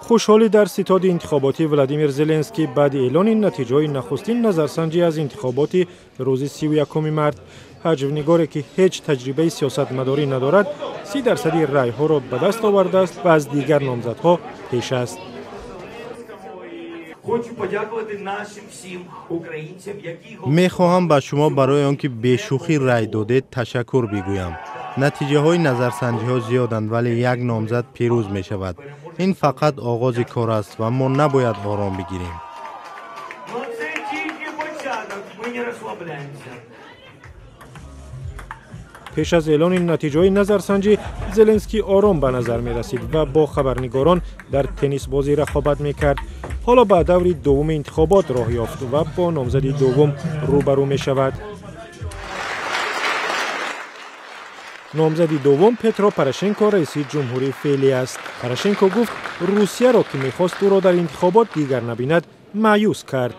Хушҳолӣ дар ситоди интихоботӣ Владимир Зеленский баъди эълони натиҷаҳои нахустин назарсанҷӣ аз интихоботи рӯзи 31 март. Ҳаҷвнигоре, ки ҳеҷ таҷрибаи сиёсатмадорӣ надорад, 30% райҳоро ба даст овардааст ва аз дигар номзадҳо пеш аст. Мехоҳам ба шумо барои он ки бешӯхӣ рай додед, ташаккур бигӯям. Натиҷаҳои назарсанҷиҳо зиёданд, вале як номзад пирӯз мешавад. Ин фақат оғози кор аст ва мо набояд ором бигирем. Пеш аз эълони натиҷаҳои назарсанҷӣ Зеленский ором ба назар мерасид ва бо хабарнигорон дар теннисбозӣ рақобат мекард. Ҳоло ба даври дуввуми интихобот роҳ ёфт ва бо номзади дуввум рӯбарӯ мешавад. Номзади дуввум Петро Порошенко раиси ҷумҳурии феълӣ аст. Порошенко гуфт, Русияро, ки мехост ӯро дар интихобот дигар набинад, маъюс кард.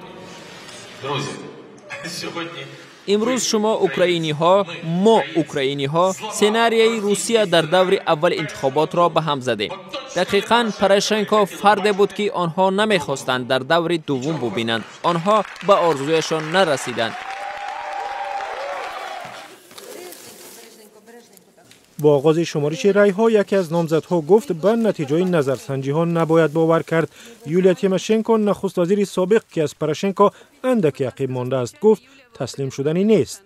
Имрӯз шумо украиниҳо, мо украиниҳо сценарияи Русия дар даври аввали интихоботро ба ҳам задем. Дақиқан Порошенко фарде буд, ки онҳо намехостанд дар даври дуввум бубинанд. Онҳо ба орзуяшон нарасиданд. Бо оғози шумориши райҳо яке аз номзадҳо гуфт, ба натиҷаи назарсанҷиҳо набояд бовар кард. Юлия Тимошенко, нахуствазири собиқ, ки аз Порошенко андаке ақиб мондааст, гуфт, таслим шуданӣ нест.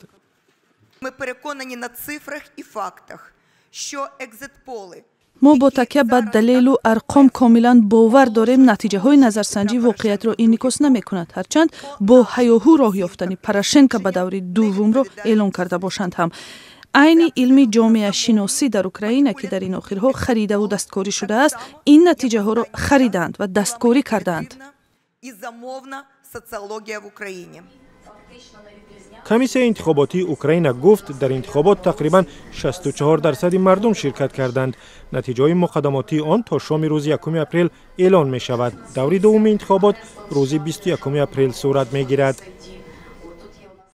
Ми переконані на цифрах і фактах, що екзитполи Мо бо такя ба далелу арқом комилан бовар дорем, натиҷаҳои назарсанҷӣ воқеиятро инъикос намекунад, ҳарчанд бо ҳаёҳу роҳ ёфтани Порошенко ба даври дуввумро эълон карда бошанд ҳам. Айни илми ҷомеашиносӣ дар Украина, ки дар ин охирҳо харидаву дасткорӣ шудааст, ин натиҷаҳоро харидаанд ва дасткорӣ кардаанд. Комиссияи интихоботии Украина гуфт, дар интихобот тақрибан 64% мардум ширкат карданд. Натиҷаҳои муқаддамотии он то шоми рӯзи 1 апрел эълон мешавад. Даври дуввуми интихобот рӯзи 21 апрел сурат мегирад.